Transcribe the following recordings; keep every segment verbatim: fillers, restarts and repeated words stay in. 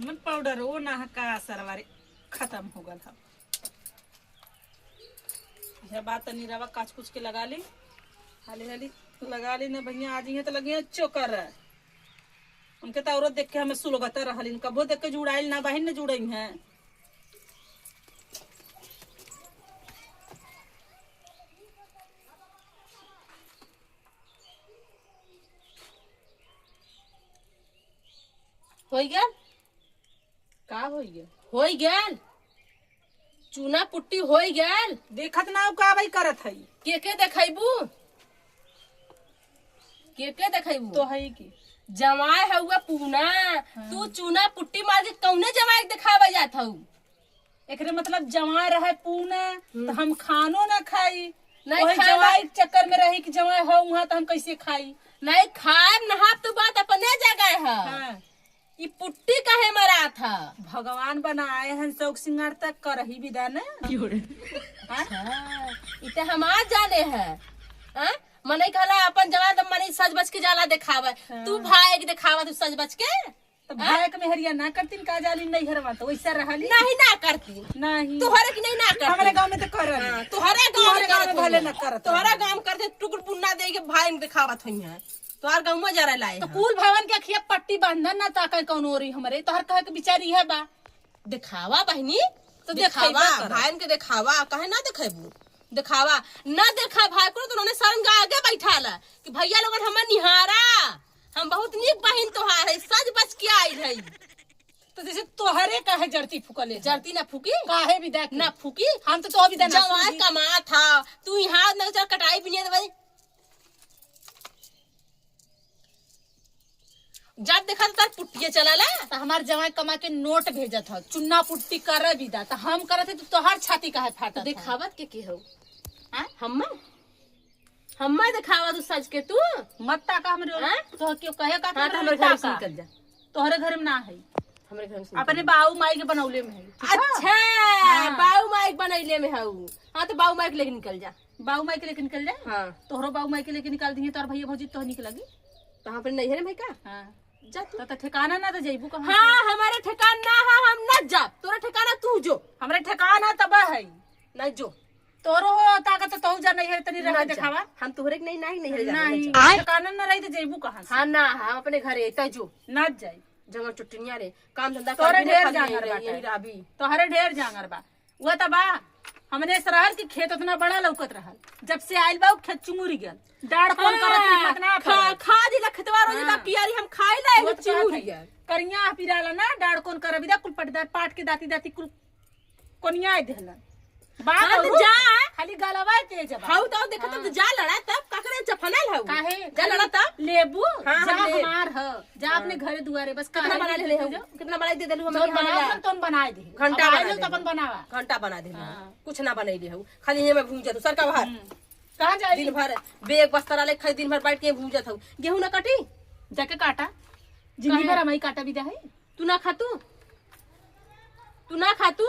मन पाउडर वो ना है का सरवारी खतम हो गल है। यह बात तनी रवा काच कुच के लगा ली, हाली हाली लगा ली ना भैया, आज ये तो लगे चोकर। उनके तो औरत देख के हमें सुलगता रहलिन, कबो देख के जुड़ाइल ना बहिन न जुड़ई हैं। होई गल? का होई गल? होई गल, चूना पुट्टी होई गल। देखत ना का भाई करत है। के के देखैबू? के के देखैबू? तो है की? जवाई हउआ पूना। हाँ। तू चूना पुट्टी मार के कौने जवाई के देखावे जात हऊ? एकरे मतलब जवाई रहे पूना, हम्म। तो हम खानो ना खाई। नहीं वही खाए जवाई के चक्कर में रही कि जवाई हो वहाँ तो हम कैसे खाई? नहीं खाए नहाब तो बात अपने जगह है। हाँ। ई पुट्टी काहे मरात ह? भगवान बनाए हन शौक सिंगार तक करही विदा न। की हो रे? हाँ? अच्छा, ई त हमार जाने है। हाँ? मनई कहला अपन जवान त मनई सज बज के जाला देखावे। हाँ। तू भाई के देखावा तू सज बज के? तो हाँ? भाई के मेहरिया ना करतीन का जाली नैहरवा तो वैसा रहली? नहीं ना करतीन। नहीं। तोहरे की नहीं ना करतीन। हमरे गाँव में तो करल। हाँ, तोहरे गाँव में तोहरे गाँव में करत भले होइहैं। ना करत तोहरे होइहैं। गाँव में करते टुकुर पुन्ना दे के भाई में देखावत होइहैं। तोहार गौवा जरा लाए तो हैं। कुल भवन के अखिया पट्टी बांधन ना ताकि कौन ओरी हमरे, तोहर कहे के विचार इहे बा। देखावा बहिनी, तो देखावा, देखावा कर। भाईन के देखावा, काहे ना देखेबू? देखावा, ना देखा भाई को तो उन्होंने सरन के आगे बैठाला कि भैया लोगन हमें निहारा, हम बहुत नीक बहिन तोहार है, सज बज के आइल है। तो जैसे तोहरे काहे जरती फूकले है? जरती ना फूकी? काहे विदा की? ना फूकी? हम तो तोह विदा ना जवाई सूझी। कमात हा, तू यहाँ न चल कटाई बिनिया दे भाई। जब देखा तो तार पुट्टिया चलाला। तो हमार जवाई कमा के नोट भेजत ह, चुन्ना पुट्टी कर विदा, तो हम करत है तो तोहार छाती काहे फाटत ह? देखावत के के हऊ? हाँ? हम्मा? हम्मा देखावा तू सज के तू? मत ताका हमरे ओर। हाँ? तो क्यों कहे का हाँ, तो हमरे घर से निकल जा। तोहरे घर में ना है। हमरे घर से निकल जा। अपने बाऊ माई के बनौले में है, ठीक है? अच्छा, हाँ। बाऊ माई के बनौले में हऊ। हाँ, तो बाऊ माई के लेके निकल जा। बाऊ माई के लेके निकल जाए? हाँ। तोहरो बाऊ माई के लेके निकाल दिए, तोहर भैया भौजी तोह निकल लगी। तो हम अपने नैहरे में का? हाँ। जा तू। तो, तो ठिकाना ना तो जइबू कहाँ हाँ, से? हमारे ठिकाना ना है, हम ना जा। तोरा ठिकाना तू जो। हमरे ठिकाना तब है। ना जो। तोरो हो ताकत तो तू जा नैहर तनी रह ना के जा। देखावा। हम तोहरे के नहीं, नहीं, नहीं जा, नहीं, नहीं जा। ठिकाना ना रही तो जइबू कहाँ से? हाँ ना, हम अपने घरे तय जो। ना जाई। जंगल चुट्टिनिया रे, काम धंधा तोहरे कर भी ना ढेर खाली जांगर यही, बाटे। यही रहबी। तोहरे ढेर जांगर बा। वह त बा, हमने सरहर के खेत उतना बड़ा लौकत रहल, जब से आइल बा उ खेत चुंगुरी गल। डाड़ कौन हाँ, करत हिम्मत ना खा, पड़ल। खा जी लखतवा रोज हाँ। का पियारी हम खाई ले वो तो चिहुरी कहत है। गल। करिया पिराला ना, डाड़ कौन करबी दा, कुल पटदार पाट के दाती दाती कुल कोनिया देहलन। बात हाँ, तो औरो जा। खाली गलवा तेज बा। हाउ तो देखत हाँ। तो जा लड़ा तब काकरे चफनाल हाउ। काहे? जा लड़ा तब। लेबू, हाँ, जा हम लेब। हमार ह, जा हाँ। अपने घरे दुआरे, बस कितना काहे बना लेबू ले हऊ? जा? कितना बनाई दे देलू जो हमनी बनाओ हमारा? अपन तोन बनाए दे। घंटा अब आए बना लो तो दे। अपन बनावा। घंटा बना दे। हाँ। कुछ ना बनाई ले हऊ। खाली ये में भूंजत हऊ। सरका बाहर। हम्म। कहाँ जाई? दिन भर बेग बस्ता ले खाली दिन भर बैठ के भूंजत हऊ। गेहूं ना काटी? जाके काटा। जिंदगी काहे? भर हमारी काटा विदा है। तू ना खा तू? तू ना खा तू?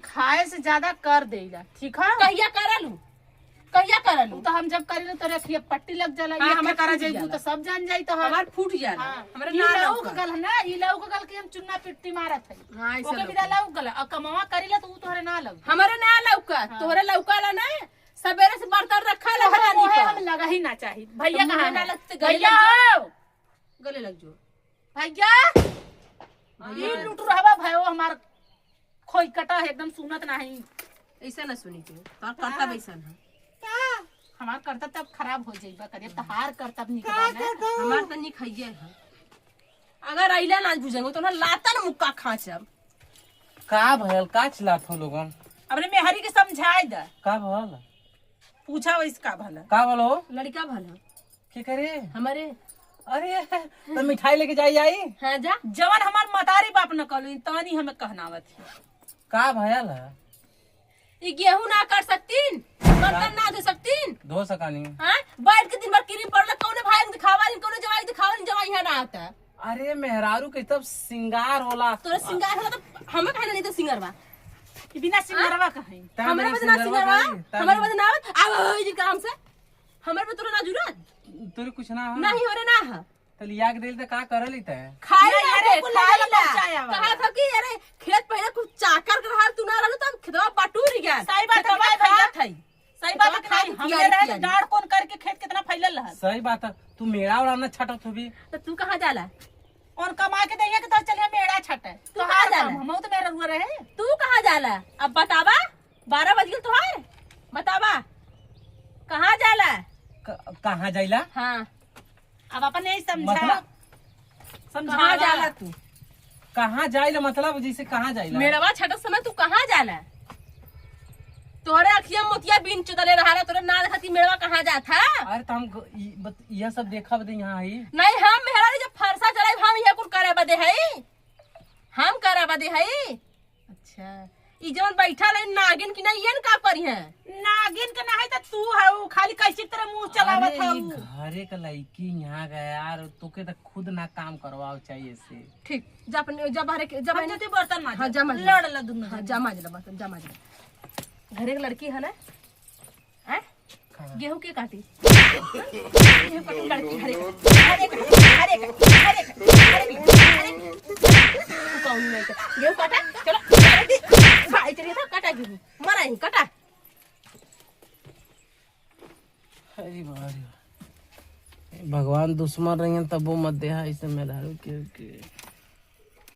खाए से ज्यादा कर देला, ठीक है? कहिया करल हूँ? कहिया करल उ हूँ? तो हम जब करी ना तोरे अखिया पट्टी लग जाला, हाँ, ये हमार करा फूट जइबू जाला। तो सब जान जाई तो हम। हमार फूट जाला। हाँ। हमरा ई ना लौक लौका। गल है ना, ई लौक गल के हम चुन्ना पिट्टी मारत है। हाँ, ऐसे ओके लौक विदा गल। लौक गल, आ कमावा करी ला तो उ तोहरे ना लौक। हमरे ना लौका, हाँ। तोहरे लौका ला ना, सबेरे से बर्तन रखा ला तोहरे हरानी मोहे का। हम लगा ही ना चाही। भैया तो मुँहे कहाँ ना है? लगते गले भैया लग जो। हो। गले लग जो। भैया, भैया। ई लुटुरहवा भयो हमार खोई कटा है, एकदम सुनत नाही। ऐसा ना सुनी तू, तोर करतब हाँ। ऐसा ना। हमार करतब तब खराब हो जाइबा करे, तहार करतब निक बा ना। हमार त निक हइये है। अगर अइला ना बुझेंगे तो ना लातन मुक्का खाचब। का भयल, का चिल्लात हो लोगन? अपने मेहरी के समझाए द। का भयल? पूछा वैसे का भला? का भला हो? लड़का भला। के करे? हमारे। अरे, तो मिठाई लेके जाई आई? हाँ, जा। जवन हमार मतारी बाप न कहलू, तानी हमें कहनावत है। का भयल है? ई गेहूं ना काट सकतीन, बर्तन ना धो सकतीन। धो सकानी। हाँ? बैठ के दिन भर किरिम पड़ल, कौने भाई के दिखावा, कौने जवाई के दिखावा, जवाई यहाँ ना आता। अरे, मेहरारू के तब सिंगार होला। तोरा सिंगार होला तो हमें कहना नहीं तो सिंगार बा। ई बिना सिंगारवा का है। तार हमारे बिना बदनाम सिंगारवा सिंगारवा, भाई, तार हमारे बिना। बदनाम, अब हो जी काम से। हमारे पे तोरा ना जुड़ा? तोरे कुछ ना हो? नहीं हो रे ना है। तो लिया के देल तो का करल ही तै? खाई नहीं, ना अरे, रे, कुल खाई लगा ना। पहुंचाया वाला। कहा था कि अरे, खेत पहले कुछ चाकर के रहल, तू ना रहलू, तब खेतवा बटूर गया। सही बात है, खेतवा भाई, खात है। सही बात है कि खेतवा नहीं, खात हमने किया रहे किया तो नहीं। डांड कौन करके खेत कितना फैलल रहा। सही बात है, तू मेड़ा उड़ा ना छटत होबी। तो तू कहाँ जाला? और कमा के देंगे कि तो चलिए मेड़ा छटे। तू कहाँ जाला? हम तो मेरा हुआ रहे। तू कहाँ जाला? अब बतावा, बारह बज गए तुहार, बतावा, कहाँ जाला? क-, कहाँ जाइला? हाँ। अब अपन यही समझा। मतलब? समझावा। कहाँ जाला तू? कहाँ जाइला मतलब, जैसे कहाँ जाइला? मेड़वा छटत समय तू कहाँ जाला? तोहरे अखिया मोतिया बीन चुदले रहा, तोरे ना देखती मेड़वा कहाँ जात है? अरे तो हम ग-, ई बत-, यह सब देखा बदे यहाँ आई। नहीं, हम मेहरारू जब फरसा चलाई, हम यह कुल करे बदे है, हम करे बदे है। अच्छा, ई जवन बैठल है नागिन की नहीं, ये न का करी है? नागिन के नहीं तो तू है, खाली कैसी तरह मुंह चलावत अरे, है ई उ। घरे का लड़की यहाँ गया यार, तोके तो खुद ना काम करवाओ चाहिए से। ठीक, जा अपन, जा बाहर के, जा हम बहन। जल्दी बर्तन मांज। हाँ, जा मांज। लड़ ला दुनू हाँ, जने। जा मांज ला बर्तन, जा मांज ला। घरे के लड़की है ना? हैं? कहाँ? गेहूं के काटी? गेहूं काटी लड़की, हरे का, हरे का, हरे का, हरे का, हरे का। तू कौन नहीं का? गेहूं काटा, चलो, काटा दी। भाई चलिए तो काटा गेहूं, मरा ही, काटा। अरे वाह रे वाह। भगवान दुश्मन रहियन तबो मत देहा ऐसे मेहरारू के, के।